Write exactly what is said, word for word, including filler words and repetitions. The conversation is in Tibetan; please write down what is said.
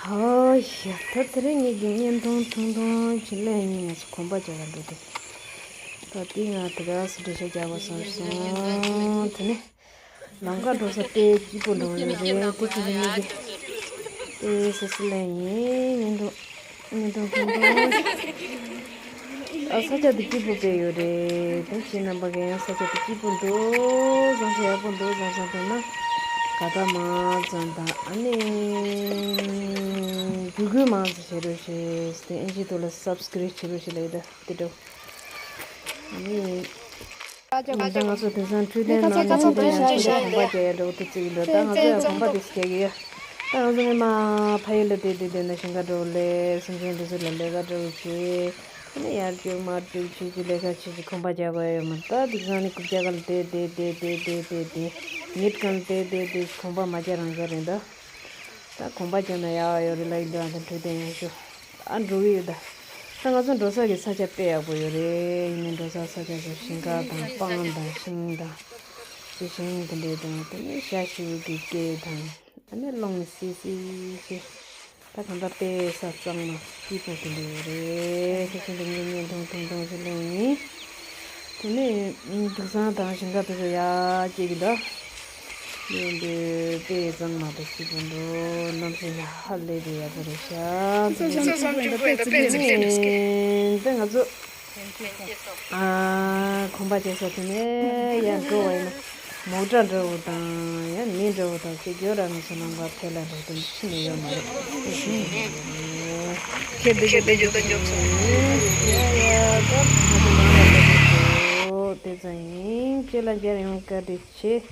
ཨོ་ཡ། ད་དེ་རིང་ངེད་ཀྱི་བརྙན་ཐུང་ཐུང་ཐུང་ཅིག་ལེན་ཡིན། ང་ཚོ་གོམ་པ་རྒྱག་ག་འགྲོ་དུས། ད་དེ་ང་དེ་ག་སུ་འགྲེལ་བཤད་རྒྱག་དགོས་བསམ་སོང་། དེ་ནས་ལམ་ཁ་འགྲོ་ས་དཔེ་སྐྱིད་པོ་འགྲོ་ཡོད་རེད། དེ་ཅི་ལ་ངེད་ཀྱི་དེ་སུ་སུ་ལེན་ཡིན། བརྙན་ཐུང་བརྙན་ཐུང་ཐུང་ཐུང་། ཨ་ས་ཆ་དེ་སྐྱིད་པོ་དཔེ་ཡོད་རེད། དེ་ཁྱེད་རྣམ་པ་གི་ཡང་ས་ཆ་དེ་སྐྱིད་པོ་འདུག་བཟང་ས་ཡག་པོ་འདུག་བཟང་ས་འདུག་ན་དགའ་དགའ་མ་བཟང་དང་། ཨ་ནི་གུས་གུས་མང་ཙམ་བྱེད་རོགས་ཞེས། དེ་ཨིན་ཇི་ཐོག་ལ་སབ་སི་ཀ་རེབ་བྱེད་རོགས་ཞེས་ལབ་ཡོད། ད་དེ་འདྲ། ཨ་ནི། ད་ང་ཚོ་དེང་སང་འཕྲོད་བསྟེན་ནང་ནས་དེ་ཡང་ཅིག་གོམ་པ་རྒྱག་ཡ་འདྲ་བོ་དེ་བརྩི་གི་འདུག་ད་ང་ཚོ་ཡང་གོམ་པ་དེ་ཞིག་རྒྱག་གི་ཡོད། ད་ང་ཚོ་སྔོན་མ་ཕ་ཡུལ་ལ་བསྡད་བསྡད་བསྡད་ན་ཞིང་ཁ་འགྲོ་ལས་སེམས་ཅན་དེ་ཚོ་ལ་ལས་ཀ་འདྲ་བོ་བྱེད། ཨ་ནི་ཡར་རྒྱུག་མར་རྒྱུག་བྱེད་ཀྱི་ལས་ཀ་བྱེད་ཀྱི་གོམ་པ་རྒྱག་དགོས་ཡོད་མ་རེད། ད་དེང་སང་ནི་རྐུབ་བཀྱག་སྒང་ལ་བསྡད་བསྡད་བསྡད་བསྡད་བསྡད་བསྡད་ཉལ་ཁང་ལ་བསྡད་བསྡད་བསྡད་གོམ་པ་མ་རྒྱག་རང་རྐྱང་རེད་ད། ད་གོམ་པ་རྒྱག་ན་ཡག་ཡོད་རེད་ལབ་ཀྱི་འདུག་ཨ་ད་འཕྲོད་བསྟེན་ཡག་ཤོས། ཨ་འགྲོ་གི་ཡོད་ད། ད་ང་ཚོ་འགྲོ་ས་གི་ས་ཆ་དཔེ་ཡག་པོ་ཡོད་རེད། ཡིན་ནའི་འགྲོ་ས་ས་ཆ་ཚོ་ཞིང་ཁ་དང་སྤང་དང་ཤིང་དང་། ཅི་ཤིང་དེ་འདྲའི་དང་། དེ་ནས་ཤ་ཤིའུ་གི་སྐད་དང་། ཨ་ནི་རླུང་སི་སི་བྱེད། ད་གང་ལྟར་དཔེ་ས་གཙང་མ་སྐྱིད་པོ་དེ་འདྲ་ཡོད་རེད། ཤ་ཤིང་དེ་ངས་བརྙན་ཐུང་ཐུང་ཐུང་ཞིག་ལེན་ཡིན། དེ་ནས་དུག་སྲང་དང་ཞིང་ཁ་དེ་ཚོ་ཡར་སྐྱེ་གི་འདུག་ཡོང་དུས་དཔེ་གཙང་མ་དང་སྐྱིད་པོ་འདུག་གནམ་གཤིས་ནི་ཧ་ལས་པའི་ཡག་པོ་རེད་ཤག་ཚོ་ཚོ་ཚོ་ཚོ་ཚོ་ཚོ་ཚོ་ཚོ་ཚོ། དེ་ང་ཚོ་ཨ་གོམ་པ་བྱས་ས་དེ་ནས་ཡར་འགྲོ་བ་ཡིན་ན་མོ་ཊ་འདྲ་བོ་དང་ཡང་མི་འདྲ་བོ་དང་ཅིག་ཡོད་ར། ང་ཚོ་ནང་པ་ཕལ་ལ་འདྲ་བོ་དེ་འདྲ་ཁྱོན་ནས་ཡོད་མ་རེད། ཁྱེད་འདི་ཁྱེད་འདི་ཡོད་ད་མགྱོགས་སོང་། ཡ་ཡ་ད་ང་ཚོ་ནང་ལ་འགྲོ་དགོས་འདུག་དེ་ཙམ་ཡིན། ཁྱེད་ལ་མཇལ་ཡོང་བཀའ་དྲིན་ཆེ།